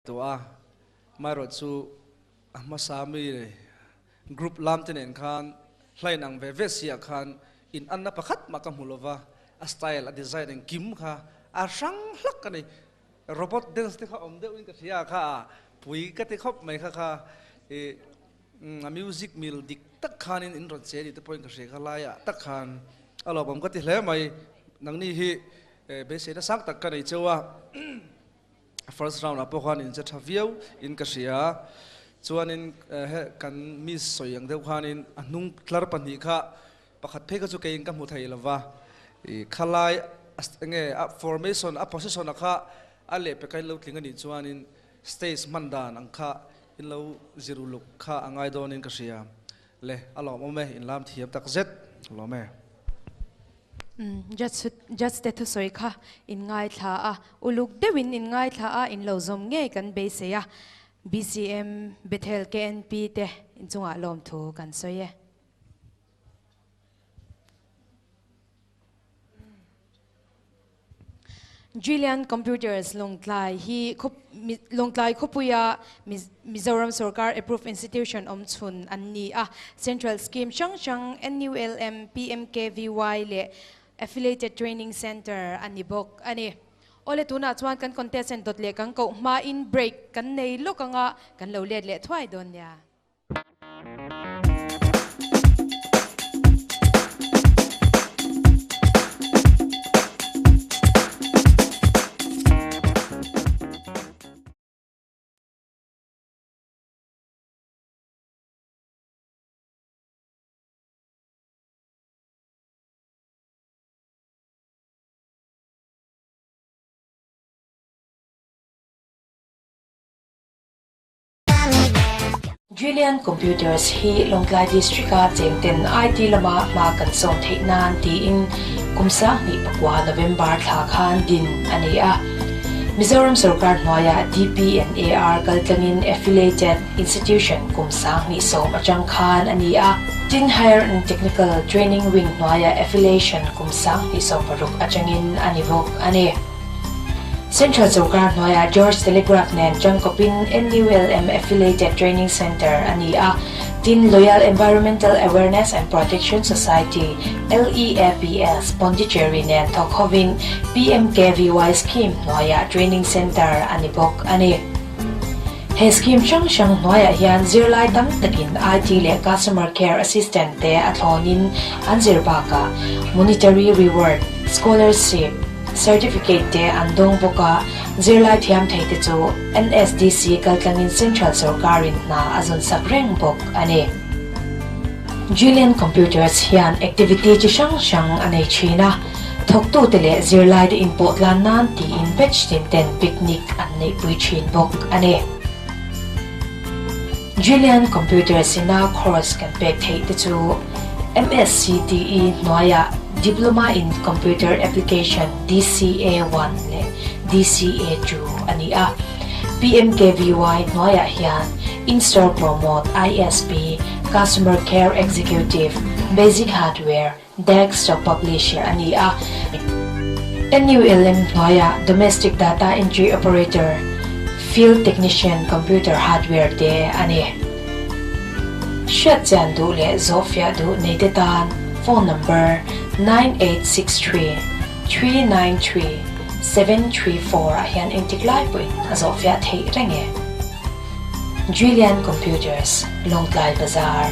Tawh a, amaherawh chu a hmasa mi group lam te nen khan hla in ang ve ve si ah khan in anna pakhat mah ka hmu lo va, a style a design engkim kha a hrang hlak a ni. Robot dance te kha awm deuh in ka hria kha a pui ka ti khawp mai kha kha i a music mil dik tak khanin in rawn che ni te pawhin ka hria kha laiah tak khan a lawmawm ka ti hle mai. Nangni hi beiseina sang tak ka nei cheu a. First round ah pawh khan in che tha viau in ka hria. Chuanin he kan miss sawi ang deuh khanin a hnung tlar pahnih kha pakhat phei kha chu keiin ka hmu thei lova. I khalai enge a formation a position a kha a lehpeka in lo tling anih chuanin stage hman dan ang kha in lo zir uluk kha a ngai dawnin ka hria. Le a lawmawm e, in lam thiam tak zet lawm e. Judge judge te thusawi kha in ngaithla a, uluk deuhin in ngaithla a, in lo zawm ngei kan beisei a, BCM, Bethel KNP te inchungah lawmthu kan sawi e. Julian Computers Lawngtlai hi Lawngtlai khawpuia Mizoram Sorkar Approved Institution awm chhun an ni a. Central Scheme hrang hrang NULM, PMKVY leh Affiliated Training Centre a ni bawk a ni. Awle tunah chuan kan contestant dawt leh kan koh hmain break kan nei lawk anga kan lo let leh thuai dawn nia. Julian Computers hi Lawngtlai District-a chengten IT lama hma kan sawm theih nan tiin kum 2009 November thla khan din a ni a. Mizoram sorkar hnuaiah DPNAR kaltlangin Affiliated Institution kum 2010 atang khan a ni a. Tin Higher and Technical Training Wing hnuaiah Affiliation kum 2016 atangin a ni bawk a ni. Central sorkar hnuaiah George Telegraph nen tangkawpin NULM Affiliated Training Centre a ni a, tin Loyal Environmental Awareness and Protection Society, LEAPS, Pondicherry nen thawk hovin PMKVY Scheme hnuaiah Training Centre a ni bawk a ni. He scheme hrang hrang hnuaiah hian zirlai tam takin IT leh Customer Care Assistant te a thlawnin an zir bakah Monetary Reward, Scholarship, Certificate te an dawng bawk a, zirlai thiam thei te chu NSDC kaltlangin Central sorkarin hna a zawn sak reng bawk a ni. Julian Computers hian activity chi hrang hrang a nei thin a, thawktute leh zirlaite inpawh tlan nan tiin batch tin ten picnic an neihpui thin bawk a ni. Julian Computers ina course kan pek theih te chu MSCTE hnuaiah Diploma in Computer Application, DCA one leh DCA 2 a ni a. PMKVY hnuaiah hian In-Store Promote, ISP, Customer Care Executive, Basic Hardware, Desktop Publisher a ni a. NULM hnuaiah Domestic Data Entry Operator, Field Technician Computer Hardware te a ni. Hriatchian duh leh zawhfiah duh neite tan phone number 9863 393 734 ah hian engtik lai pawhin a zawhfiah theih reng e. Julian Computers, Lawngtlai Bazar.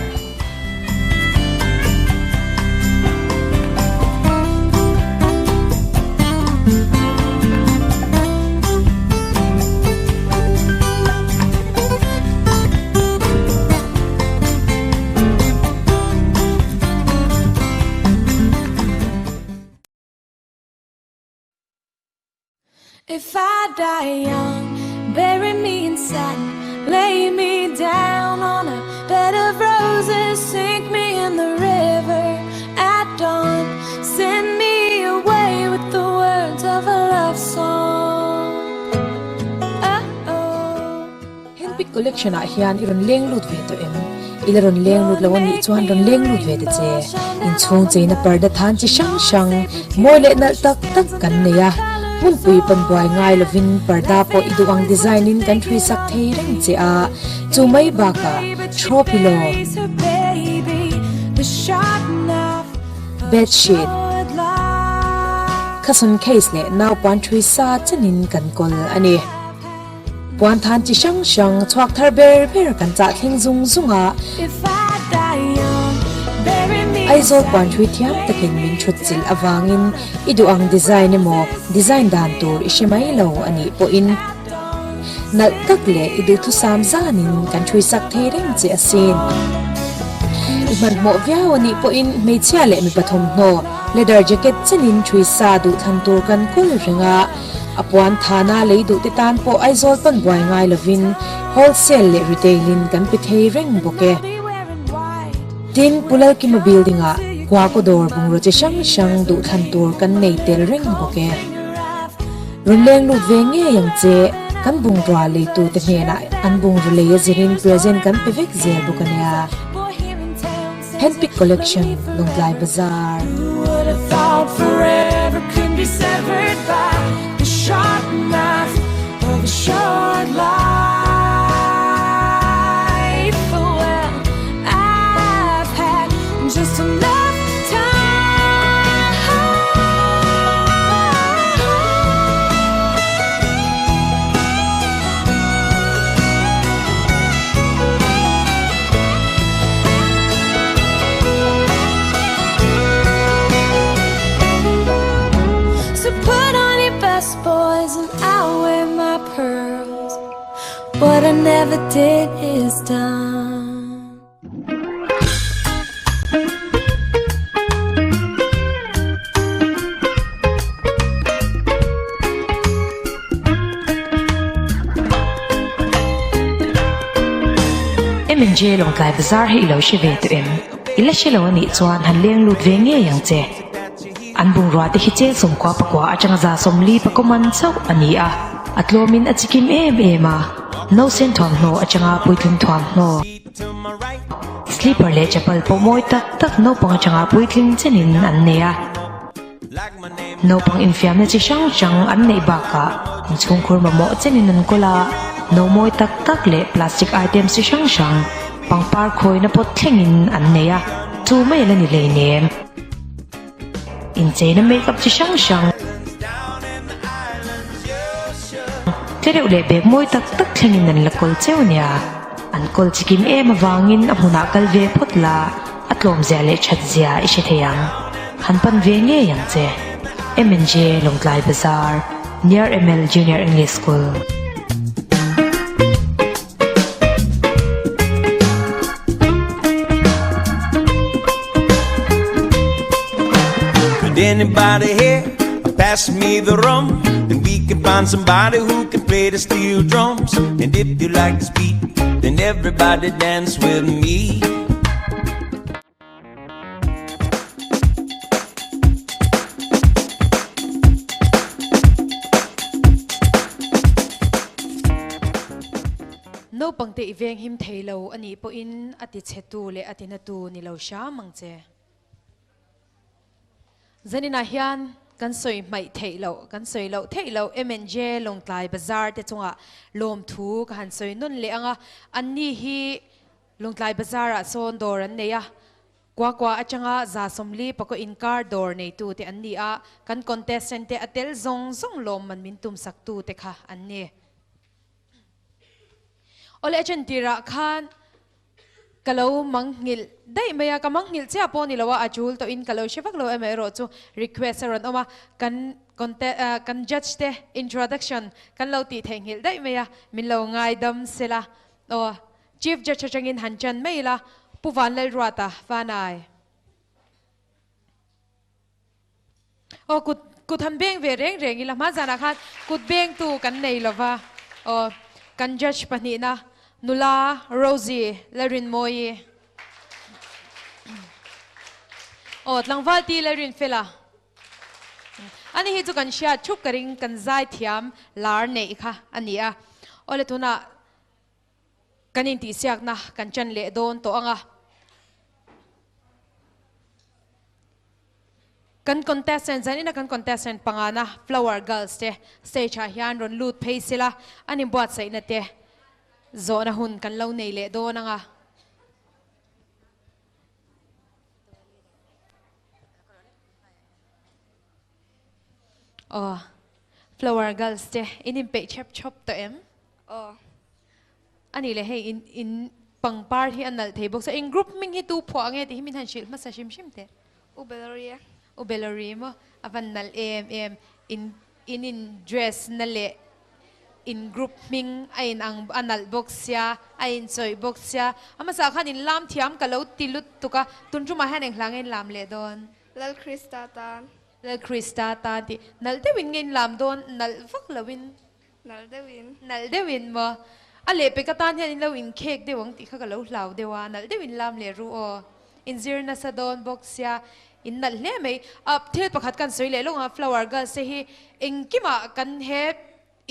If I die young, bury me in satin, lay me down on a bed of roses, sink me in the river at dawn, send me away with the words of a love song. Oh, oh. Handpick collection ah hian i rawn leng lut ve tawh em? I la rawn leng lut lo a nih chuan rawn leng lut ve ta che. Inchhung cheina parda than chi hrang hrang, mawi leh nalh tak tak kan nei a. Hmunpui pawn buai ngai lovin parda pawh i duh ang design in kan ṭhui sak thei reng che a, chu mai bakah throw pillow, bed sheet, cushion case leh naupan ṭhui sa chenin kan kawl a ni. Puan than chi hrang hrang chhuak thar ber ber kan chah thleng zung zung a, Aizawl puan hrui thiam takin min thut chilh avangin i duh ang design emaw design dan tur i hre mai lo a nih pawhin nalh tak leh i duhthusam zanin kan hrui sak thei reng che asin. I hmanhmawh viau a nih pawhin hmeichhia leh mipa thawmhnaw leather jacket chenin hrui sa duhthlan tur kan kawl reng a, A puan thana lei duh te tan pawh Aizawl pawn buai ngai lovin wholesale leh retail in kan pe thei reng bawk e. Tin, Pu Lalkima building ah Kuakaw dawr bungraw chi hrang hrang duh thlan tur kan nei tel reng bawk e. Rawn leng lut ve ngei ang che, kan bungrua leitu te hnenah an bungraw lei a zirin present kan pe vek zel bawk a nia. Handpick Collection, Lawngtlai Bazar. MNJ Lawngtlai Bazar hi i lo hre ve tawh em? I la hre lo a nih chuan han leng lut ve ngei ang che. An bungrua te hi cheng sawmkua pakua atanga za sawmli pakawm an chauh a ni a, a tlawmin a chikim em em a, nausen thuamhnaw atanga puitling thuamhnaw. Slipper leh chapal pawh mawi tak tak naupang atanga puitling chenin an nei a. Naupang infiamna chi hrang hrang an neih bakah inchhungkhur mamawh chenin an kawl a, no mawi tak tak leh plastic items chi hrang hrang pangpar khawina pawt thlengin an nei a, chu mai a la ni hleinem. Incheina makeup chi hrang hrang tlereuh leh bag mawi tak tak thlengin an la kawl cheu nia. An kawl chikim em avangin a hmunah kal ve phawt la, a tlawm zia leh that zia i hre thei ang. Han pan ve ngei ang che. MNJ Lawngtlai Bazar, Near ML Junior English School. Could anybody here pass me the rum? Then we can find somebody who can play the steel drums. And if you like this beat, then everybody dance with me. Naupangte i veng him thei lo a nih pawhin a ti chhetu leh a tinatu ni lo hram ang che. Zaninah hian kan sawi hmaih theih loh, kan sawi loh theih loh MNJ Lawngtlai Bazar te chungah lawmthu ka han sawi nawn leh ang a, anni hi Lawngtlai Bazar ah sawn dawr an nei a, Kuakua atanga 140 pakaw inkar dawr neitu te an ni a, kan contestant te a tel zawng zawng lawmman min tum sak tu te kha an ni. Awle a chen tirah khan ka lo mangnghilh daih mai a, ka mangnghilh chiah pawh ni lo a, a tul tawhin ka lo hre vak lo amaherawh chu request a rawn awm a, kan conte kan judge te introduction kan lo tih theihnghilh daih mai a, min lo ngaidam sela aw. Chief Judge atangin han chan mai ila, Pu Vanlalruata Fanai. Aw kut kut han beng ve reng reng ila, hma zanah khan kut bengtu kan nei lova, aw kan Judge pahnihna nula Rosie Lalrinmawii. Aw tlangval T Lalrinfela. Ani hi chu kan hriat thup ka ring kan zaithiam lar neih kha a ni a. Awle tunah Kan intihsiakna kan ṭan leh dawn tawh ang a. Kan contestant zanin a kan contestant pangana Flower Girls te stage ah hian rawn lut phei sela an inbuatsaihna te zawhna hun kan lo nei leh dawn ang a. Aw, Flower Girls te in inpeih chep chawp tawh em? Aw. A nih leh hei in in pangpar hi a nalh thei bawk so in group hming hi tu phuah nge tih hi min han hrilh hmasa hrim hrim teh. U Belleria. U Belleria maw? A van nalh em em. In in in dress na leh in group hming a in ang a nalh bawk sia a in chawih bawk sia. A hmasa khan in lam thiam ka lo ti lutuk a, tun tumah hian eng hla nge in lam leh dawn? Lal Krista tan. Lal Krista tan tih nalh deuhin nge in lam dawn nalh vak loin. Nalh deuhin. Nalh deuhin maw? A lehpek atan hian in lo inkhek deuh ang tih kha ka lo hlau deuh a, nalh deuhin lam leh ru aw. Inzir nasa dawn bawk sia, in nalh hle mai. A thil pakhat kan sawi leh lawng a, Flower Girls te hi engkimah kan he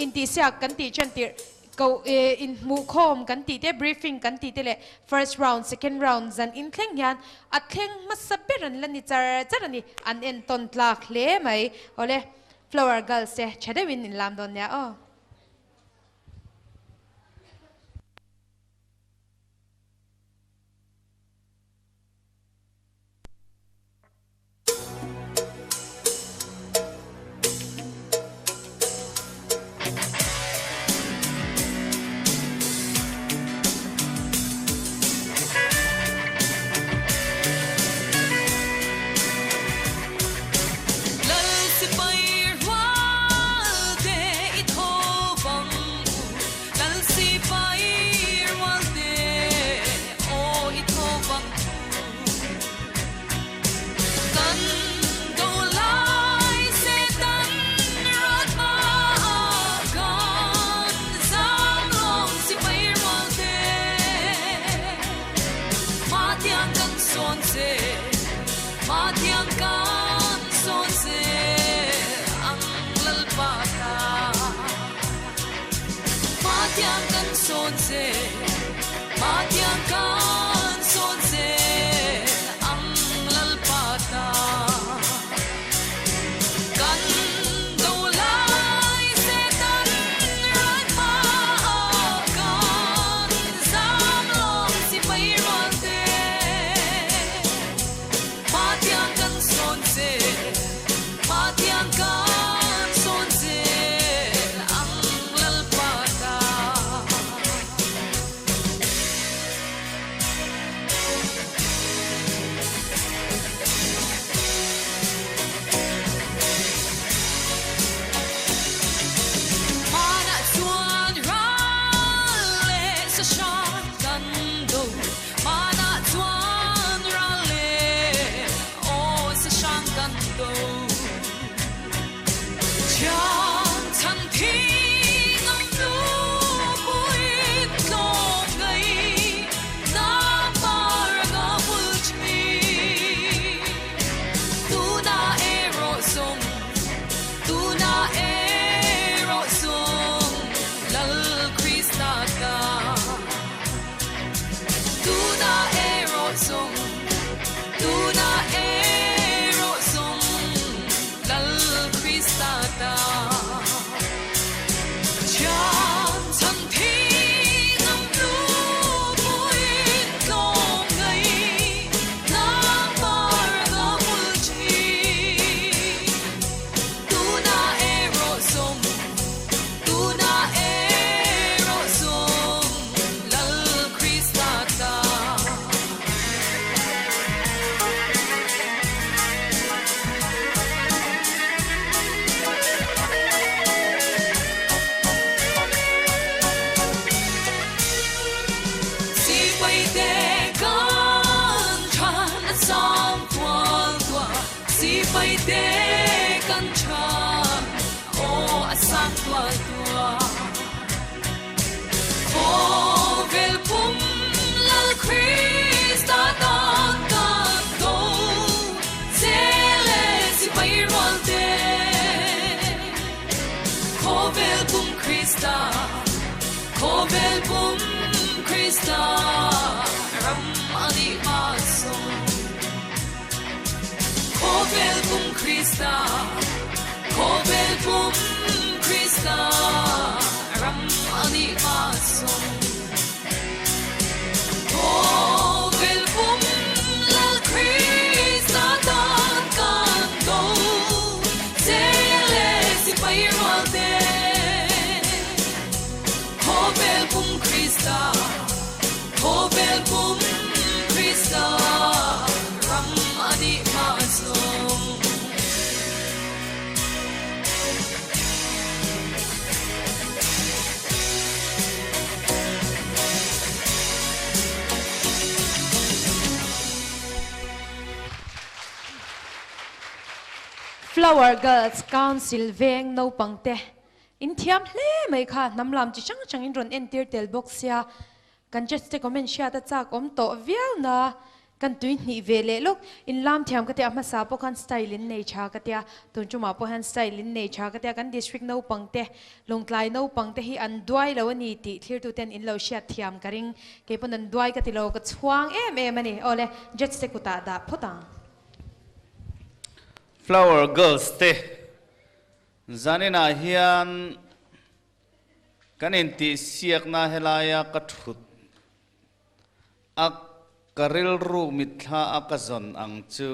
intihsiak kan tih ṭan tirh ko inhmuhkhawm kan tih te, briefing kan tih te leh first round, second round zan inthleng hian a thleng hmasa ber an la ni char char a ni. An entawn tlak hle mai. Awle. Flower Girls te tha deuhin in lam dawn nia aw. Krista Khawvel pum Krista ram a nih hma zawng Khawvel pum Lal Krista tan kan do zel e sipai rual te Khawvel pum Krista Khawvel pum Krista ram a nih hma zawng. Flower Girls Council veng naupang te in thiam hle mai kha hnam lam chi hrang hrang in rawn entir tel bawk sia Kan judge te comment hriat a chak awm tawh viau na, kan tui hnih ve leh lawk, in lam thiam ka tia hmasa pawh khan style in nei tha ka tia, tun tumah pawh hian style in nei tha ka tia, kan district naupang te, Lawngtlai naupang te hi an duai lo a ni tih thlirtu ten in lo hriat thiam ka ring, kei pawn an duai ka ti lo, ka chhuang em em a ni, awle judge te kutah dah phawt ang. Flower girls te zaninah hian Kan intihsiakna helaia ka thut a, ka rilru mitthla a ka zawn ang chu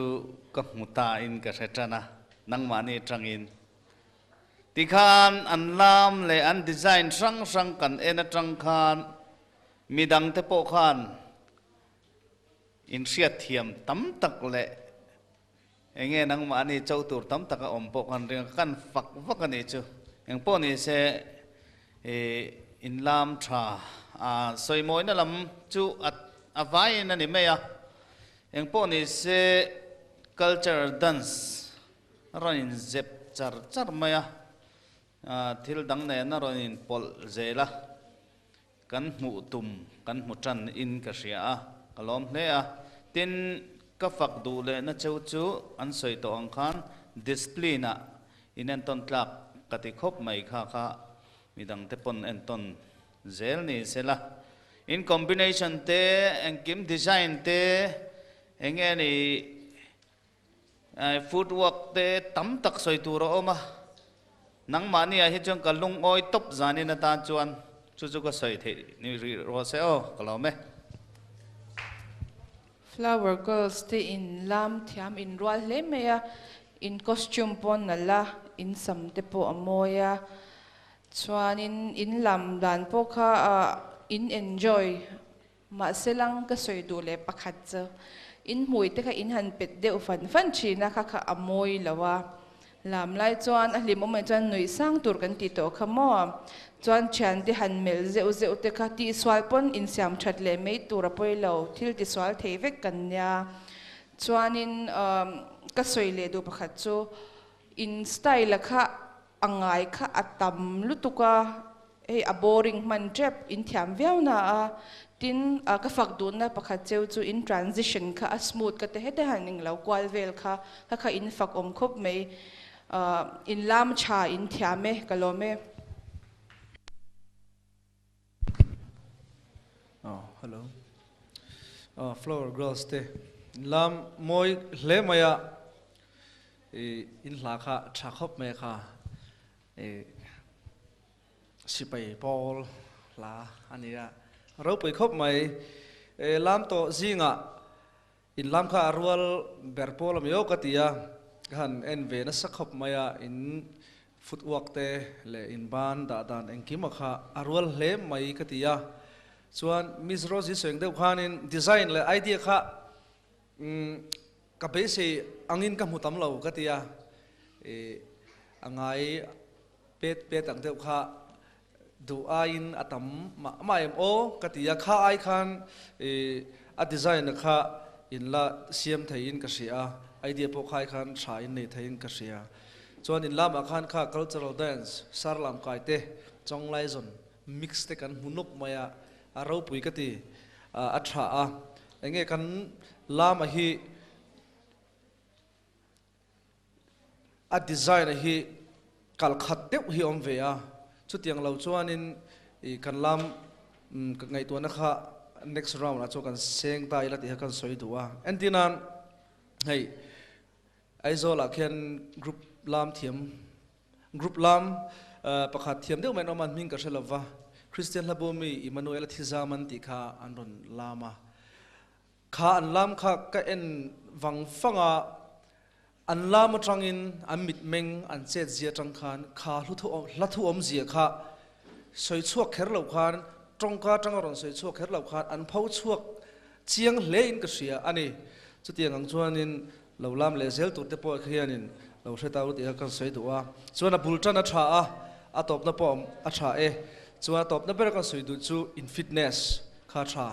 ka hmu ta in ka hre tan a, nangmahni atangin. Tikhan an lam leh an design hrang hrang kan en atang khan midangte pawh khan inhriatthiam tam tak leh Enge nangmahni cho tur tam tak a awm pawh kan ring a, kan fak vak a nih chu. Engpawh ni se i inlam tha a sawimawina lam chu a a vaiin a ni mai a. Engpawh ni se culture dance a rawn inzep char char mai a, thil dang nen a rawn inpawlh zel a. Kan hmuh tum kan hmu tan in ka hria a, ka lawm hle a. Tin, ka fak duh lehna cheu chu an sawi tawh ang khan discipline ah in entawn tlak ka ti khawp mai kha kha midang te pawn entawn zel ni sela. In combination te, engkim design te, enge ni Footwork te tam tak sawi tur a awm a, nangmahni ah hi chuan ka lungawi tawp zanin atan chuan chu chu ka sawi theih ni rih rawh se aw, ka lawm e. Flower girls te in lam thiam in rual hle mai a, in costume pawh nalh a, in sam te pawh a mawi a, chuanin in lam dan pawh kha in enjoy Mahse lang ka sawi duh leh pakhat chu in hmui te kha in han pet deuh fan fan thin a, kha kha a mawi lo a. Lam lai chuan a hlimawm ah chuan nuih sang tur kan tih tawh kha maw? Chuan thian te han melh zeuh zeuh te kha tihsual pawn insiam that leh mai tur a pawi lo, thil tisual thei vek kan nia. Chuanin ka sawi leh duh pakhat chu in style a kha a ngai kha a tam lutuk a, Hei a boring hman tep in thiam viau na a, tin ka fak duhna pakhat cheu chu in transition kha a smooth ka ti hete han eng lo kual vel kha kha kha in fak awm khawp mai in lam tha in thiam e ka lawm e. Oh hello oh flower girls te in lam mawi hle mai a i in hla kha tha khawp mai kha I sipai pawl hla a ni a, ropui khawp mai. I lam tawh zingah in lam kha a rual ber pawl a mi aw ka ti a, ka han en ve nasa khawp mai a, in footwork te leh in ban dah dan engkim a kha a rual hle mai ka ti a. Chuan Miss Rosie sawi ang deuh khanin design leh idea kha Ka beisei angin ka hmu tam lo ka ti a, i a ngai pet pet ang deuh kha duh aiin a tam mah mah em aw ka ti a, kha ai khan i a design a kha in la siam theiin ka hria a, idea pawh kha ai khan tha in nei theiin ka hria. Chuan in lamah khan kha cultural dance, sarlam kai te, chawnglaizon mix te kan hmu nawk mai a, a ropui ka ti, a tha a, enge kan lama hi a design a hi kal khat deuh hi awm ve a, chutiang lo chuanin i kan lam ngaihtuahna kha next round ah chuan kan seng ta ila tih kha kan sawi duh a, entirnan hei. Aizawl ah khian group lam thiam group lam pakhat thiam deuh mai an awm a, an hming ka hre lova, Kristian hlabu mi Immanuel-a thizam an tih kha an rawn lam a. Kha an lam kha ka en vang vang a, an lam atangin an mitmeng an chet zia atang khan kha hla thu awmzia kha sawi chhuak kher lo khan tawngka atanga rawn sawi chhuak kher lo khan an pho chhuak chiang hle in ka hria a ni. Chutiang ang chuanin lo lam leh zel tur te pawh hianin lo hre ta u tih kha kan sawi duh a. Chuan a bul tan a tha a, a tawpna pawh a tha e. Chuan a tawpna ber kan sawi duh chu in fitness kha a tha.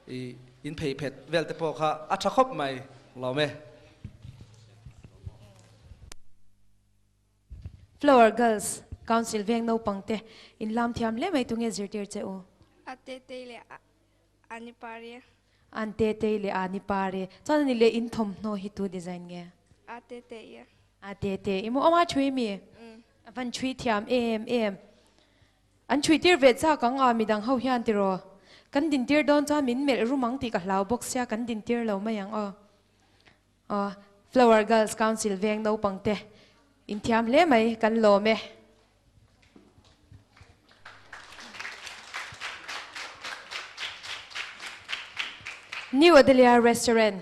I in phei phet vel te pawh kha a tha khawp mai lawm e. Flower Girls Council veng naupang te in lam thiam hle mai tunge zirtir che u? A tetei leh a ni pari. An tetei leh a ni pari. Chuan ani leh in thawmhnaw hi tu design nge? A tetei. A tetei. I mu awm a thui mi? A van thui thiam em em. An chhuihtir ve chak ang a, midang ho hian tiraw? Kan dintir dawn chuan min melh rum ang tih ka hlau bawk sia, kan dintir lo mai ang aw. Aw, Flower Girls Council veng naupang te inthiam hle mai, kan lawm e. New Adelia Restaurant,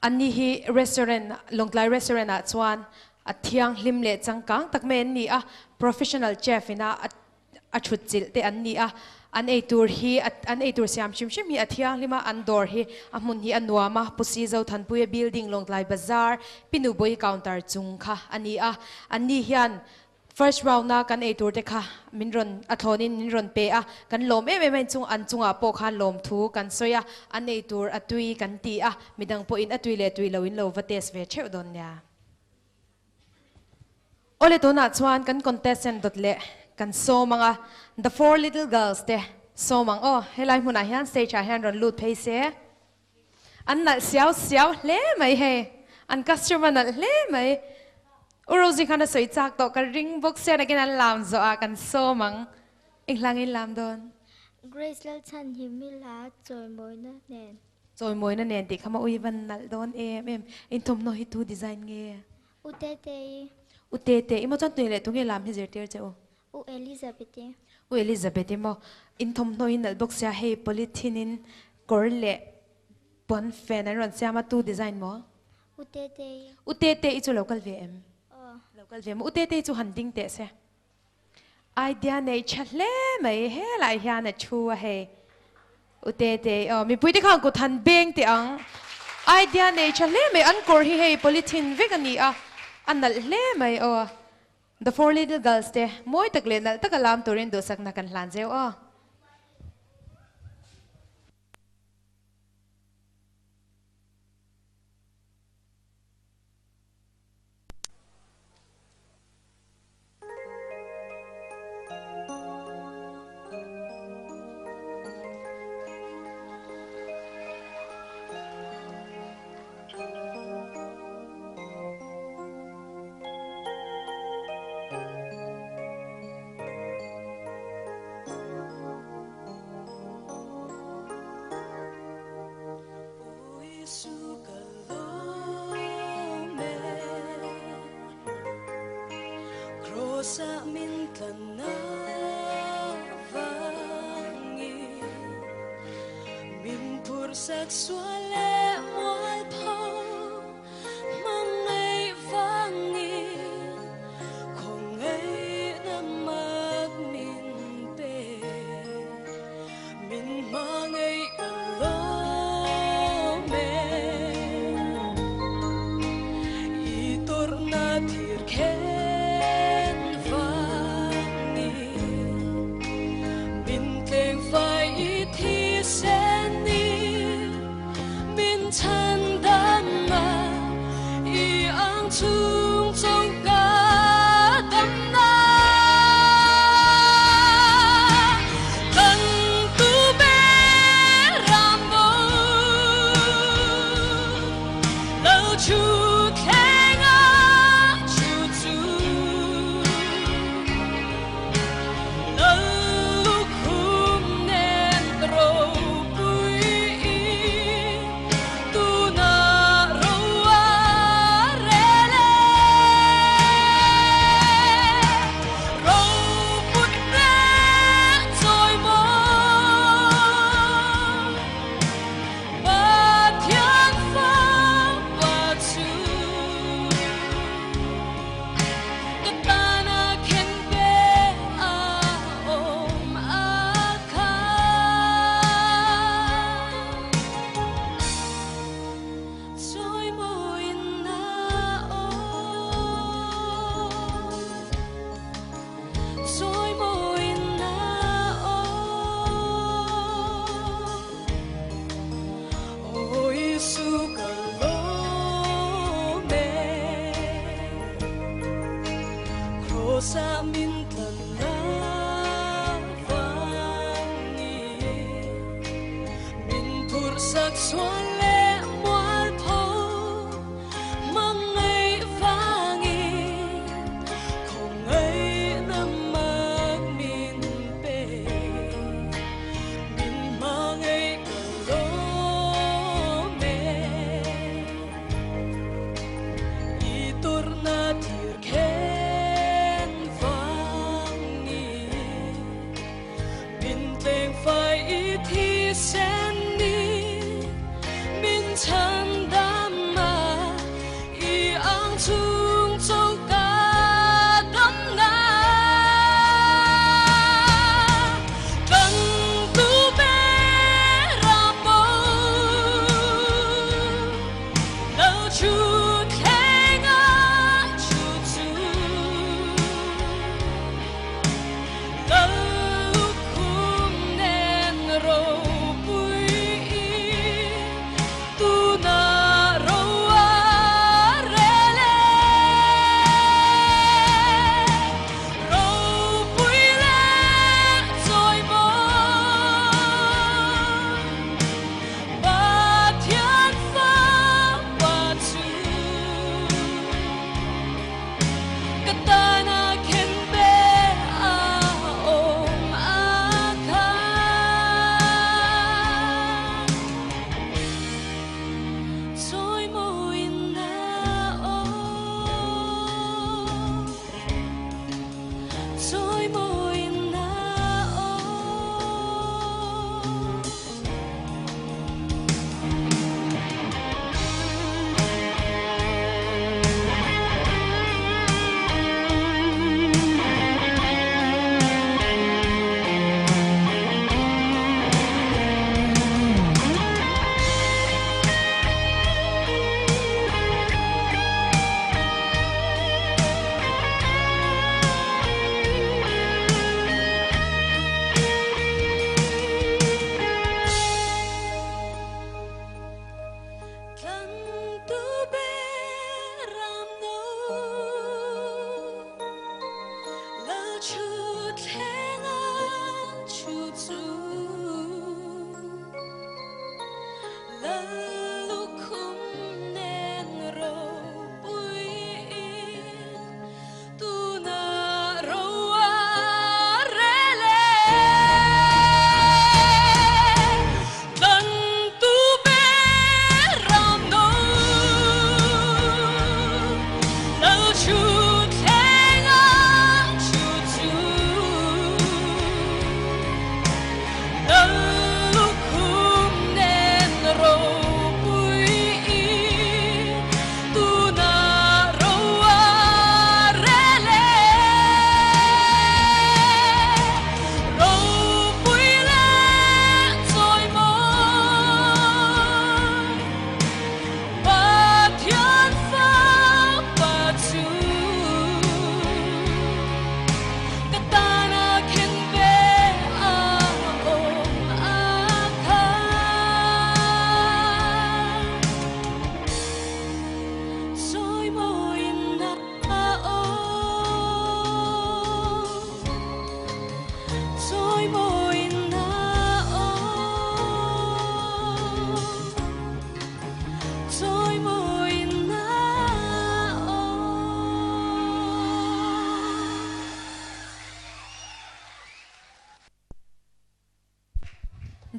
Anni hi restaurant, Lawngtlai restaurant ah chuan a thianghlim leh changkang tak mai an ni a, professional chef ina a thut chilh te an ni a, an eitur hi an eitur siam hrim hrim hi a thianghlim a, an dawr hi a hmun hi a nuam a, Pu Si Zothanpuia building Lawngtlai Bazar Pinubawi counter chung kha a ni a, anni hian First round a kan eitur te kha min rawn a thlawn in min rawn pe a, kan lawm em em a inchung an chungah pawh khan lawmthu kan sawi a, an eitur a tui kan ti a, midang pawhin a tui leh tui lo in lo va test ve theuh dawn nia. Awle tunah chuan kan contestant dawt leh kan sawm ang a, The Four Little Girls te sawm ang aw, helai hmunah hian stage ah hian rawn lut phei se. An nalh siau siau hle mai hei. An customer nalh hle mai. U Rosie khan a sawi chak tawh ka ring bawk sia nakin an lam zawh ah kan sawm ang. Eng hla nge in lam dawn? Grace Lalchhanhim hi hla chawimawina nen. Chawimawina nen tih kha maw ui van nalh dawn em em. In thawmhnaw hi tu design nge? U Tetei. U Tetei maw chuan tui leh tunge lam hi zirtir che u? U Elizabeth-i. U Elizabeth-i maw? In thawmhnaw hi nalh bawk sia, hei polythene-in kawr leh puan fan an rawn siam a, tu design maw? U Tetei. U Tetei chu lo kal ve em? Aw. Lo kal ve maw? U Tetei chu han ding teh se. Idea nei tha hle mai, helai hian a thu a hei. U Tetei, aw mipui te khan kut han beng teh ang. Idea nei tha hle mai, an kawr hi hei polythene vek a ni a, a nalh hle mai aw. The Four Little Girls te mawi tak leh nalh taka lam turin duhsakna kan hlan zeu aw.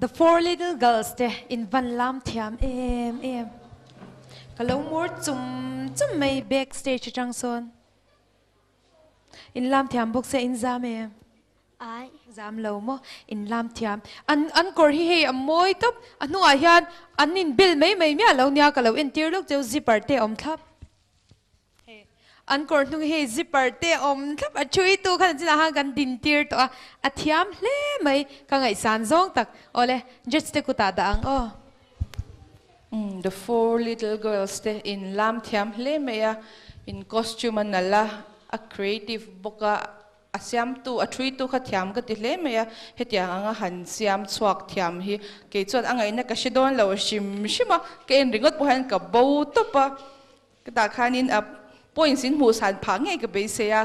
The four little girls te in van lam thiam em em. Ka lo mur chum chum mai back stage atang sawn. In lam thiam bawk se in zam em? Ai. Zam lo maw? In lam thiam. An an kawr hi hei a mawi tawp. A hnungah hian an in bel mai mai miah lo nia ka lo entir lawk cheu zipper te a awm thlap. Hei an kawr hnung hi zipper te awm thlap a thui tu khan chinah khan kan din tir tawh a, a thiam hle mai ka ngaihsan zawng tak. Awle judge te kutah dah ang aw. Umm the four little girls te in lam thiam hle mai a, in costume a nalh a, a creative bawk a, A siamtu, a thuitu kha thiam ka ti hle mai a, hetiang anga han siam chhuak thiam hi kei chuan a ngaihna ka hre dawn lo hrim hrim a, ka en ringawt pawh hian ka bo tawp a, ka tah khanin a points in hmuh san phah ngei ka beisei a,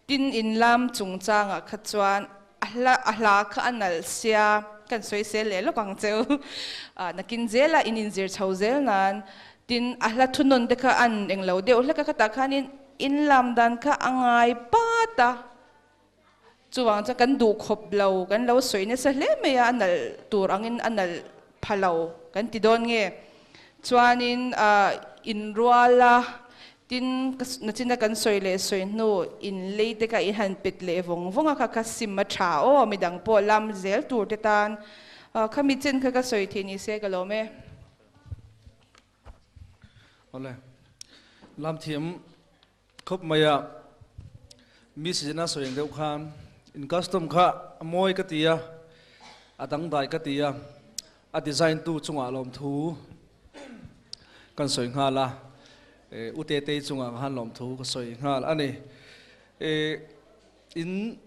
tin in lam chungchangah kha chuan a hla a hla kha a nalh sia. kan sawisel leh lawk ang cheu. Nakin zela in inzir chho zel nan tin a hla thunawn te kha an englo deuh hlek a khatah khanin in lam dan kha a ngai pat a. Chuvang chuan kan duh khawp lo, kan lo sawi nasa hle mai a, a nalh tur angin a nalh pha lo kan ti dawn nge. Chuanin inrual a, tin nachina kan sawi leh sawi hnu inlei te kha i han pet leh vawng vawng a, kha kha sim a tha aw, midang pawh lam zel tur te tan khami chen kha ka sawi thei ni se ka lawm e. Awle, lam thiam Khawp mai a, Miss Zena sawi ang deuh khan in custom kha a mawi ka ti a, a dangdai ka ti a, a design tu chungah lawmthu kan sawi nghal a, U Tetei chungah khan lawmthu ka sawi nghal a ni. In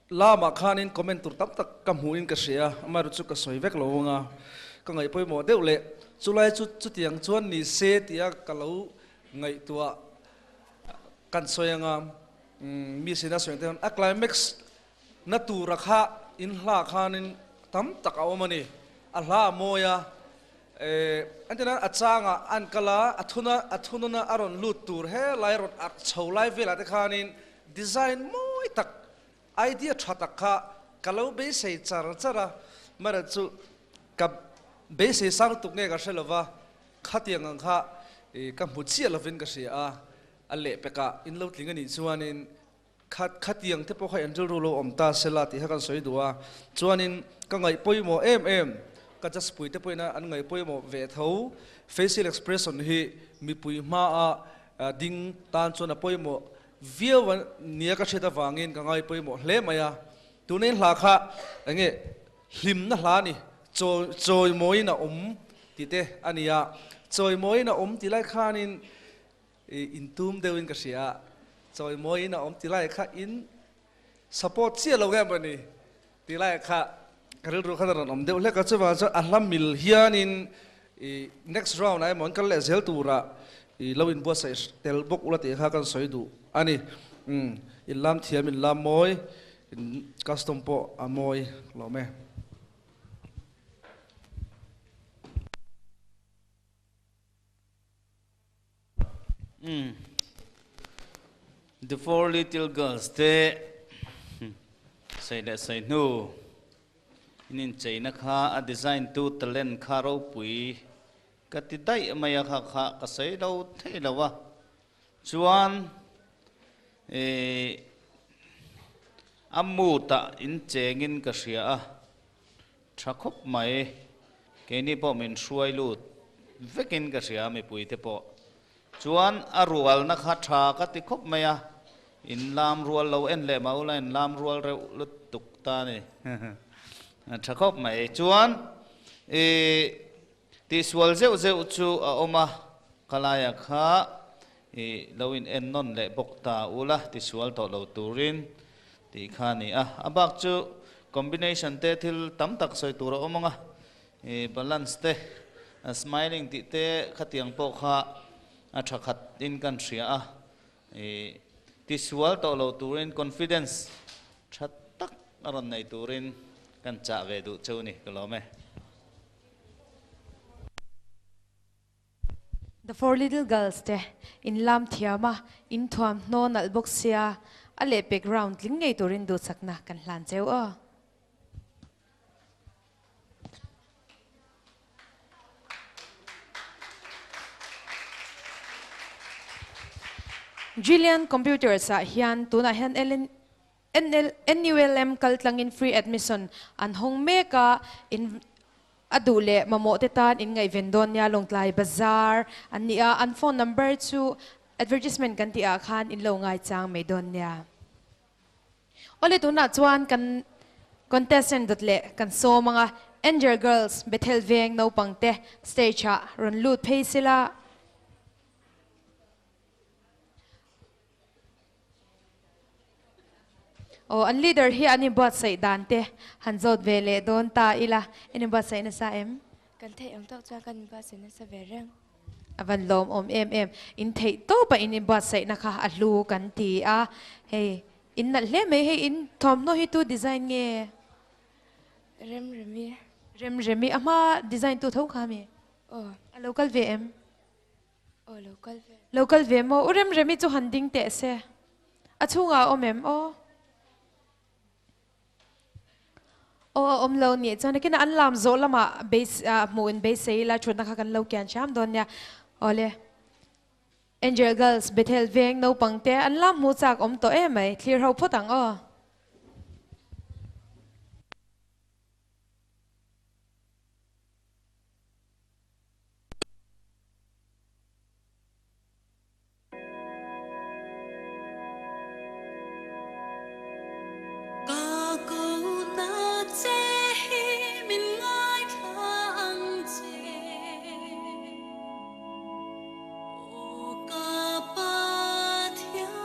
Lamah khanin comment tur tam tak ka hmuhin ka hria, amaherawhchu chu ka sawi vek lo ang a, ka ngaih pawimawh deuh leh chulai chu chutiang chuan ni se tia ka lo ngaihtuah kan sawi ang a, mi sina sawi ang te chuan a climax na tura kha in hla khanin tam tak a awm a ni, a hla a mawi a, entirnan a changah an kal a, a thuna a thununa a rawn lut tur helai rawn arh chho lai velah te khanin Design mawi tak, idea tha tak kha ka lo beisei char char a, mara chu ka beisei sang lutuk nge ka hre lova, khatiang ang kha ka hmu chiah lovin ka hria a, a lehpekah in lo tling a nih chuanin kha khatiang te pawh kha en rilru lo awm ta sela tih kha kan sawi duh a, chuanin ka ngaih pawimawh em em, ka just pui te pawhin an ngaih pawimawh ve tho, facial expression hi mipui hmaa ding tan chuan a pawimawh Viau a nia ka hriat avangin ka ngai pawimawh hle mai a, tuna in hla kha enge hlimna hla a ni, chawi chawimawiin a awm tih te a ni a, chawimawiin a awm tih lai khanin ih intum deuhin ka hria a, chawimawiin a awm tih lai kha in support chiah lo nge maw ni tih lai kha ka rilru khan a rawn awm deuh hlek a, chuvang chuan a hla mil hianin ih next round ah emaw an kal leh zel turah ih lo inbuatsaih tel bawk ula tih kha kan sawi duh a ni. Umm in lam thiam in lam mawi in custom pawh a mawi hlawm e. Umm The four little girls te sawi leh sawi hnu in incheina kha a design tu talent kha ropui ka ti daih mai a kha kha ka sawi lo thei lo a chuan ih a mood ah inchengin ka hria a. Tha khawp mai, keini pawh min hruai lut vekin ka hria mipui te pawh chuan a rualna kha tha ka ti khawp mai a, in lam rual lo en leh mah ula in lam rual reuh lutuk ta a ni tha khawp mai chuan ih tihsual zeuh zeuh chu a awm a, khalaia kha ih lo in en nawn leh bawk ta ula tisual tawh lo turin Tih kha a ni a, a bak chu combination te thil tam tak sawi tur a awm ang a, ih balance te, smiling tih te khatiang pawh kha a tha khat in kan hria a, ih tisual tawh lo turin confidence tha tak a rawn nei turin kan chah ve duh cheu ni ka lawm e. The Four Little Girls te in lam thiam a, in thuamhnaw nalh bawk sia, a lehpek round tling ngei turin duhsakna kan hlan cheu aw. Jillian Computers ah hian tunah hian NULM kaltlangin free admission an hawng mek a, in a duh leh mamawh te tan in ngaihven dawn nia Lawngtlai Bazar an ni a, an phone number chu advertisement kan tih ah khan in lo ngaichang mai dawn nia. Awle tunah chuan kan contestant dawt leh kan sawm ang a, Angel Girls Bethel Veng naupang te stage ah rawn lut phei sela. Aw an leader hi an inbuatsaih dan te han zawt ve leh dawn ta ila, in inbuatsaih nasa em? Kan theih ang tawk chuan kan inbuatsaih nasa ve reng. A van lawmawm em em, in theih tawp a in inbuatsaihna kha a hlu kan ti a, hei in nalh hle mai, hei in thawmhnaw hi tu design nge? Remremi. Remremi, a hma design tu tho kha mi? Aw. A lo kal ve em? Aw lo kal ve. Lo kal ve maw? U Remremi chu han ding teh se. A chhungah a awm em? Aw. Aw a awm lo nih chuan nakinah an lam zawh lamah base hmuh in beisei ila thutna kha kan lo kian hram dawn nia. Awle. Angel Girls Bethel veng naupang te an lam hmuh chak awm tawh em mai, thlir ho phawt ang aw. Ka ko na che hi min ngaithla ang che Aw ka Pathian.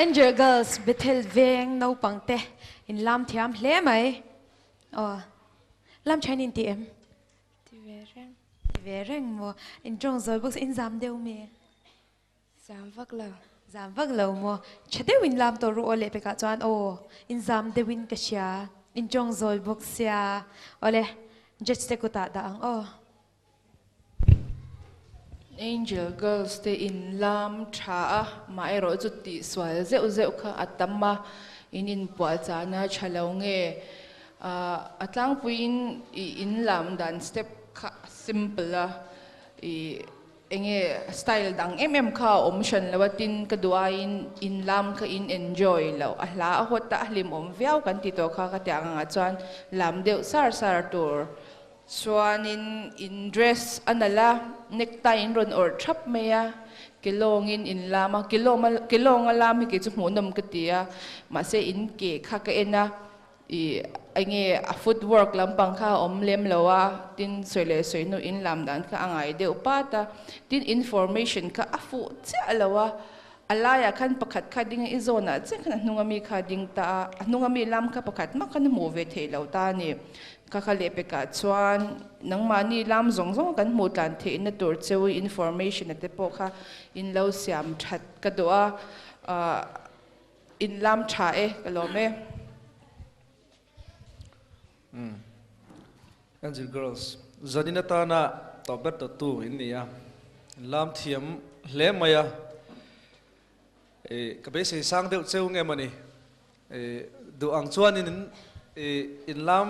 Angel Girls Bethel veng naupang te in lam thiam hle mai. Aw. Lam thain in ti em? Ti ve reng. Ti ve reng maw? In tawng zawi bawk in zam deuh mi? Zam vak lo. Zam vak lo maw? Tha deuh in lam tawh ru aw leh pekah chuan aw in zam deuh in ka hria. In tawng zawi bawk sia. Awle judge te kutah dah ang aw. Angel Girls te in lam tha a, mah erawh chu tihsual zeuh zeuh kha a tam a, in inpuahchahna tha lo nge a tlangpuiin i in lam dan step kha a simple a, i enge style dang em em kha a awm hran lo a, tin ka duh aiin in lam kha in enjoy loh, a hla a hawt a, a hlimawm viau kan ti tawh kha ka tih ang angah chuan lam deuh sar sar tur Chuanin in dress a nalh a, necktie in rawn awrh thap mai a, kelawngin in lam a, kelawng kelawng a lam hi kei chu hmuhnawm ka ti a, mahse in ke kha ka en a, ih enge a footwork lampang kha a awm lem lo a, tin sawi leh sawi hnu in lam dan kha a ngai deuh pat a, tin information kha a fuh chiah lo a, a laiah khan pakhat kha ding a i zawnah chiah khan a hnunga mi kha a ding ta a, a hnunga mi lam kha pakhat mah khan a hmuh ve theih lo ta a ni. Ka kha leh pekah chuan nangmahni lam zawng zawng kan hmuh tlan theihna tur cheu information a te pawh kha in lo siam that ka duh a, in lam tha e ka lawm e. Umm Angel Girls zanin atana tawp ber tawttu in ni a, in lam thiam hle mai a, ka beisei sang deuh cheu nge mawni duh ang chuanin in lam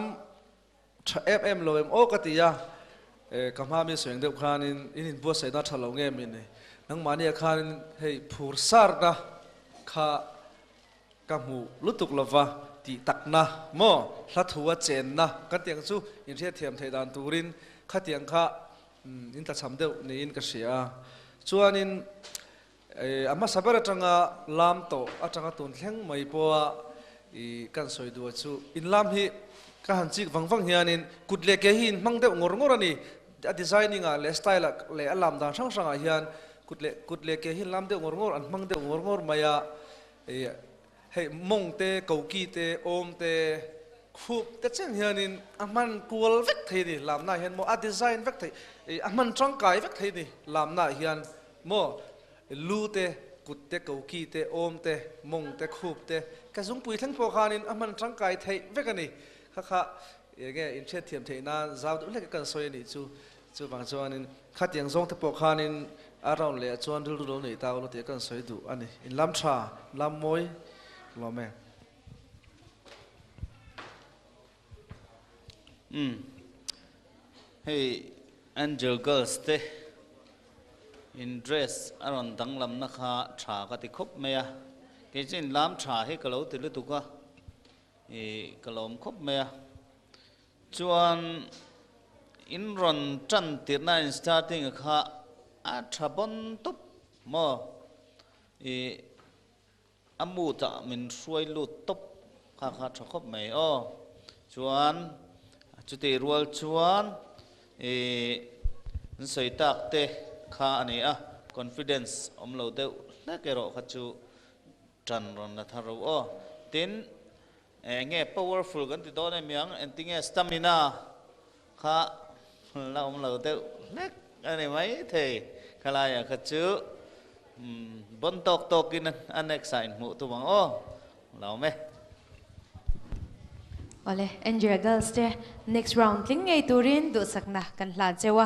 tha em em lo em aw ka ti a, ka hma mi sawi ang deuh khanin in inbuatsaihna tha lo nge mawni nangmahniah khanin hei phur sarna kha Ka hmu lutuk lova tih takna maw hla thu a chenna kan tih ang chu inhriatthiam theih dan turin khatiang kha in tlachham deuh niin ka hria a. Chuanin a hmasa ber atanga lam tawh atanga tun thleng mai pawha i kan sawi duh chu in lam hi ka han chik vang vang hianin kut leh ke hi in hmang deuh ngawr ngawr a ni. A designing ah leh style ah leh a lam dan hrang hrang ah hian kut leh kut leh ke hi in lam deuh ngawr ngawr an hmang deuh ngawr ngawr mai a. Hei mawng te, koki te, awm te, khup te chen hianin a hman kual vek thei a ni lamnaah hian maw a design vek thei a hman tangkai vek thei a ni lamnaah hian maw lu te, kut te, koki te, awm te, mawng te, khup te ka zungpui thleng pawh khanin a hman tangkai theih vek a ni. Kha kha enge inhriatthiam theih nan zau deuh hlek kan sawi a nih chu. Chuvang chuanin khatiang zawng te pawh khanin a round leh ah chuan rilru lo neih ta ula tih kan sawi duh a ni. In lam tha, lam mawi lawm e. Umm hei Angel Girls te in dress a rawn danglamna kha tha ka ti khawp mai a, kei chu in lam tha hi ka lo ti lutuk a, ih ka lawm khawp mai a. Chuan in rawn tan tirhna in starting a kha a tha bawn tawp maw? I a mood ah min hruai lut tawp kha kha tha khawp mai aw. Chuan chutih rual chuan i an sawi tak te kha a ni a, confidence awm lo deuh hlek erawh kha chu tan rawn la thar ro aw. Tin. Eng nge powerful kan ti dawn em ang, engtinge stamina kha la awm lo deuh hlek a ni mai thei. Khalaiah kha chu bon tawk tawkin a next ah inhmuh tum ang aw, la awm e. Awle, Andrea Girls te next round tling ngei turin duhsakna kan hlan cheu a,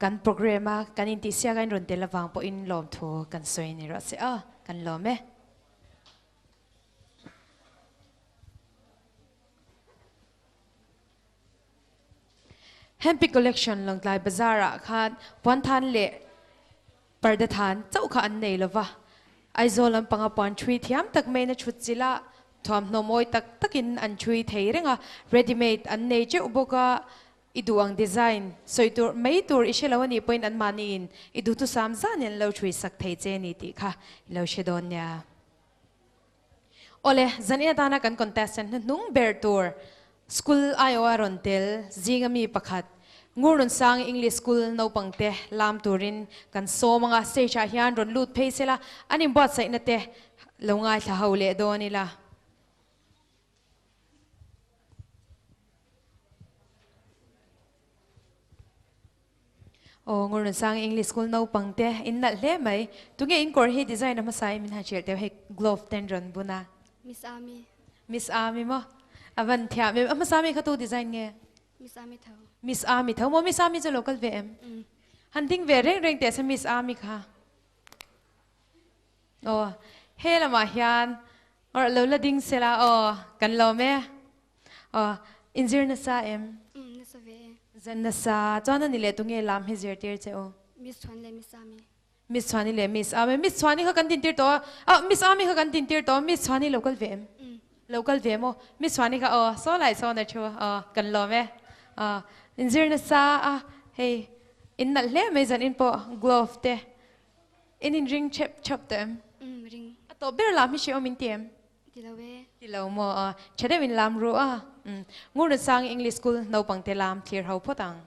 kan programme a kan intihsiak a inrawn tel avang pawhin lawmthu kan sawi ni rawh se aw, kan lawm e. Hempi Collection Lawngtlai Bazar ah khan puanthan leh parda than chauh kha an nei lova, Aizawl lampanga puan thui thiam tak maiin a thut chilh a, thuamhnaw mawi tak takin an thui thei reng a, ready made an nei teuh bawk a, I duh ang design sawi tur mai tur i hre lo a nih pawhin anmahniin i duhthusam zanin an lo thui sak thei che ni tih kha i lo hre dawn nia. Awle, zanin atana kan contestant hnuhnung ber tur school aiawha rawn tel zinga mi pakhat Ngurnunsang English School naupangte lam turin kan sawm anga stage ah hian rawn lut phei sela an inbuatsaihna te lo ngaithla ho leh dawn ila. Aw Ngurnunsang English School naupang te in nalh hle mai. Tunge in kawr hi design a hmasa in min han hrilh teuh hei glove ten rawn bun a. Miss Ami. Miss Ami maw? A van thiam em? A hmasa mi kha tu design nge? Miss Ami tho. Miss Ami tho maw? Miss Ami chu lo kal ve em? Han ding ve reng reng teh se Miss Ami kha. Aw he lamah hian awrh lo la ding sela aw kan lawm e. Aw inzir nasa em? Umm nasa ve e. Zan nasa chuan ani leh tunge lam hi zirtir che u? Miss Chhuan leh Miss Ami. Miss Chhuani leh Miss Ami. Miss Chhuani kha kan dintir tawh a, ah Miss Ami kha kan dintir tawh a, Miss Chhuani lo kal ve em? Lo kal ve maw? Miss Chhuani kha aw saw lai sawn a thu aw kan lawm e. Aw inzir nasa a hei in nalh hle mai zan in pawh glove te in inring chep chap tawh em? Umm ring. A tawp ber lam hi hrehawm in ti em? Ti lo e. Ti lo maw a? Tha deuh in lam ru a. Umm Ngurnunsang English School naupang te lam thlir ho phawt ang.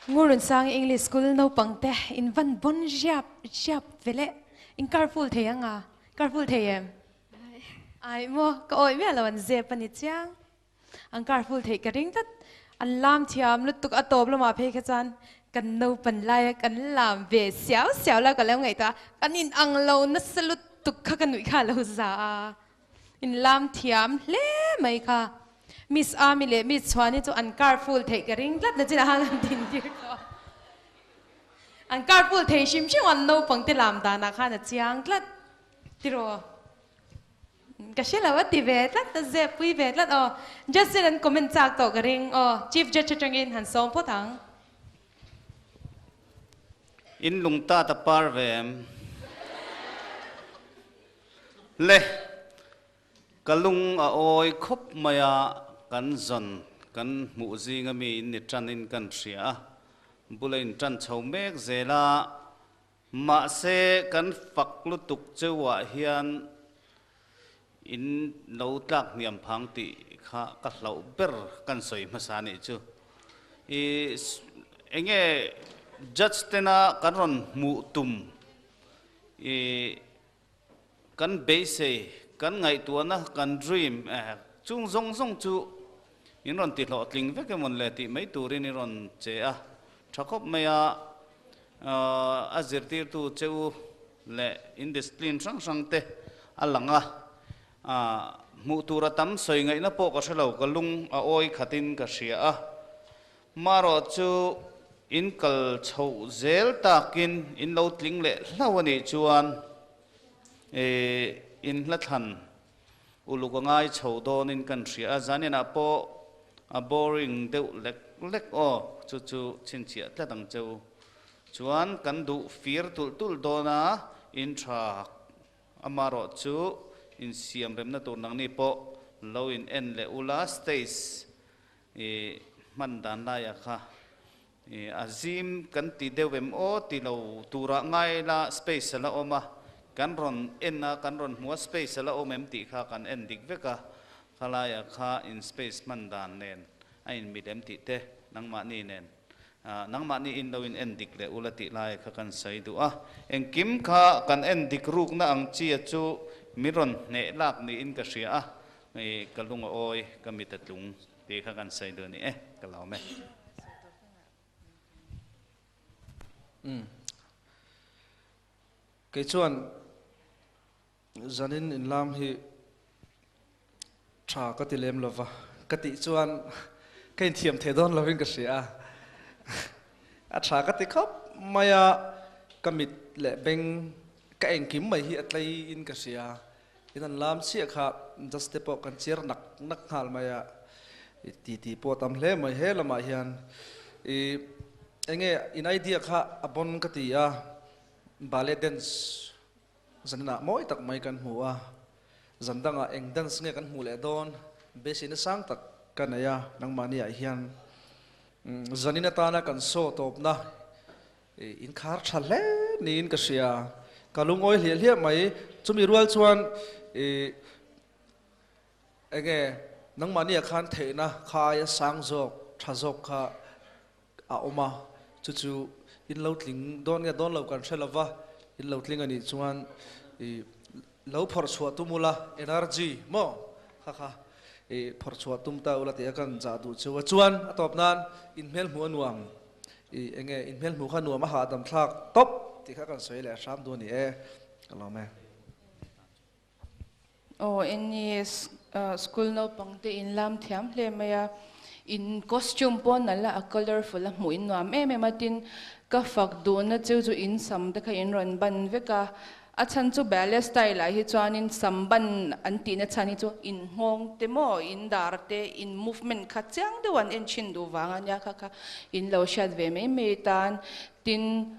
Ngurun sang English School naupang te in van bon riap riap ve le. In carpool thei anga. Carpool thei em? Ai maw ka awih miah lo an zep a ni chiang. An carpool theih ka ring tlat. An lam thiam lutuk a tawp lamah phei kha chuan kan naupan laia kan lam ve siau siau la ka lo ngaihtuah a, kan in ang lo nasa lutuk kha ka nuih kha a lo za a. In lam thiam hle mai kha. Miss Ami leh Miss Chhuani chu an carpool theih ka ring tlat na chinah khan an din tir tawh a. An carpool thei hrim hrim an naupang te lam danah khan a chiang tlat tiraw. Ka hre lo a ti ve tlat a zep pui ve tlat aw. Judge-in an comment chak tawh ka ring aw. Chief Judge atangin han sawm phawt ang. In lung tat a par ve em? Le, ka lung a awi khawp mai a, kan zawn kan hmuh zinga mi in ni ṭanin kan hria a, bula in ṭan chho mek zel a, Mahse, kan fak lutuk cheuah hian in lo tlak hniam phang tih kha ka hlauh ber kan sawi hmasa nih chu. I enge judge tena kan rawn hmuh tum i kan beisei, kan ngaihtuahna, kan dream chung zawng zawng chu in rawn ti hlawhtling vek emawn le tih mai turin i rawn che a, tha khawp mai a. A zirtirtu che u leh in discipline hrang hrang te a lang a, hmuh tur a tam sawi ngaihna pawh ka hre lo, ka lung a awi khatin ka hria a. Marawh chu in kal chhoh zel takin in lo tling leh hlauh a nih chuan in hlathlan uluk a ngai chho dawnin kan hria a, zaninah pawh a boring deuh lek lek aw, chu chu chhinchhiah tlat ang che u. Chuan kan duh fir tulh tulh dawn a, in tha amarawh chu insiam remna tur nangni pawh lo in en leh ula stage i hman dan laiah kha A zim kan ti deuh em aw ti lo turah ngai la space a la awm a, kan rawn en a, kan rawn hmu a space a la awm em tih kha kan en dik vek a, khalaiah kha in space hman dan nen a inmit em tih te nangmahni nen nangmahni in lo in en dik leh ula tih lai kha kan sawi duh a, engkim kha kan en dik rukna ang chi a chu min rawn hneh lak niin ka hria a, ka lung a awi ka mit a tlung. Tih kha kan sawi duh a ni e, ka lawm e. Umm. Kei chuan zanin inlam hi tha ka ti lem lova, ka tih chuan ka inthiam thei dawn lovin ka hria a. A tha ka ti khawp mai a, ka mit leh beng ka engkim mai hi a tlei in ka hria. In an lam chiah kha just te pawh kan chiar nak nak nghal mai a, i ti ti pawh a tam hle mai he lamah hian i enge in idea kha a bon ka ti a, ballet dance zaninah mawi tak mai kan hmu a, zan dangah eng dance nge kan hmuh leh dawn beiseina sang tak ka nei a nangmahni ah hian zanin atana kan saw tawpna I inkhar tha hle niin ka hria. Ka lungawi hliah hliah mai. Chumi rual chuan i enge nangmahni ah khan theihna kha aia sang zawk, tha zawk kha a awm a. Chu chu in lo tling dawn nge dawn lo kan hre lova, in lo tling a nih chuan i lo phawrh chhuah tum ula, energy maw kha kha i phawrh chhuah tum ta ula tih a kan zah duh chu a. Chuan a tawp nan inhmel hmuh a nuam. I enge in hmel hmuh kha nuam a hahdam thlak tawp tih kha kan sawi leh hram duh a ni e, ka lawm e. Aw NES school naupang te in lam thiam hle mai a, in costume pawh nalh a, a colourful a hmuh in nuam em em a, tin ka fak duhna cheu chu in sam te kha in rawn ban vek a, A chhan chu ballet style ah hi chuanin sam ban an tihna chhan hi chu in nghawng te maw, in dar te, in movement kha chiang deuh an en thin duh vang a nia kha kha in lo hriat ve mai mai tan. Tin,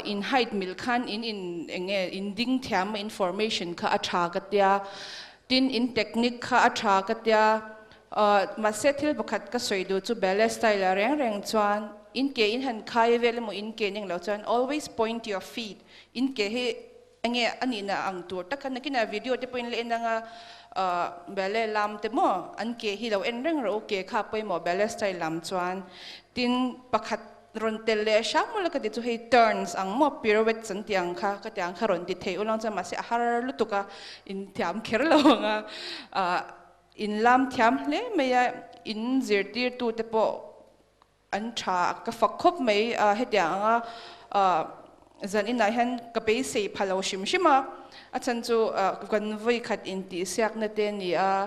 in height mil khan in in eng nge in ding thiam a in formation kha a tha ka tia. Tin, in technique kha a tha ka tia. Mahse thil pakhat ka sawi duh chu ballet style ah reng reng chuan in ke in han khai vel emaw in ke ning lo chuan always point your feet In ke hi enge a nihna ang tur tak khan nakinah video te pawhin la en anga ballet lam te maw an ke hi lo en reng rawh u ke kha pawimawh ballet style lam chuan tin pakhat Rawn tel leh hram mawlh a ka ti chu hei turns ang maw pirouettes an tih ang kha ka ti ang kha rawn ti thei ulang chuan mahse a har lutuk a in thiam kher lo ang a ah in lam thiam hle mai a in zirtirtu te pawh an tha ka fak khawp mai a hetiang anga ah Zan inah hian ka beisei pha lo hrim hrim a, a chhan chu kan vawi khat intihsiakna te a ni a,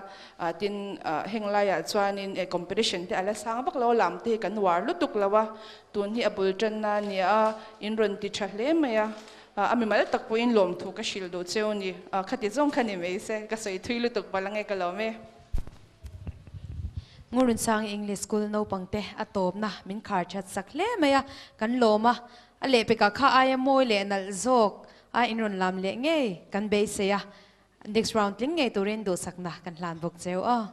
tin heng laiah chuanin competition te a la sang vak lo a, lam te hi kan uar lutuk lo a, tun hi a bul tanna a ni a, in rawn ti tha hle mai a, a mimal tak pawhin lawmthu ka hrilh duh cheu a ni, khati zawng kha ni mai se, ka sawi thui lutuk palh ange ka lawm e. Ngurunchang English School naupangte a tawpna min khar that sak hle mai a, kan lawm a, A lehpekah kha aia mawi leh nalh zawk a inrawn lam leh ngei kan beisei a, next round tling ngei turin duhsakna kan hlan bawk cheu aw.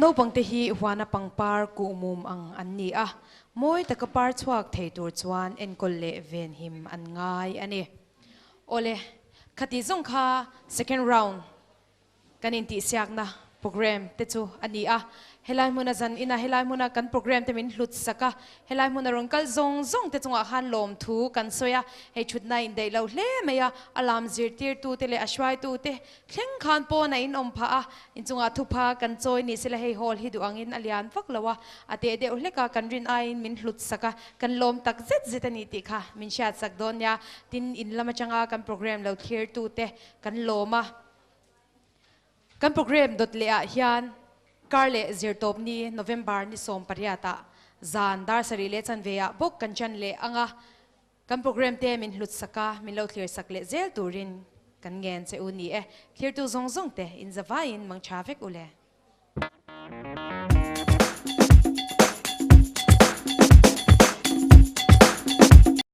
Naupangte hi huana pangpar kuhmum ang an ni a, mawi taka par chhuak thei tur chuan enkawl leh venhim an ngai a ni. Awle, khati zawng kha second round Kan intihsiakna program te chu a ni a, helai hmuna zan ina helai hmuna kan program te min hlut sak a, helai hmuna rawn kal zawng zawng te chungah khan lawmthu kan sawi a, hei thutna indaih lo hle mai a, a lam zirtirtu te leh a hruaitu te thleng khan pawn a inawm phah a, inchungah thupha kan chawi ni sela hei hall hi duh angin a lian vak lo a, a teh deuh hlek a, kan rin aiin min hlut sak a, kan lawm tak zet zet a ni tih kha min hriat sak dawn nia, tin in lam atanga kan program lo thlirtu te kan lawm a. Kan program dawt leh ah hian kar leh zirtawp ni November ni 18 ah zan dar sarih leh chanve ah bawk kan chan leh ang a, kan program te min hlut sak a, min lo thlir sak leh zel turin kan ngen che u ni e. Thlirtu zawng zawng te in zavaiin mang tha vek u le.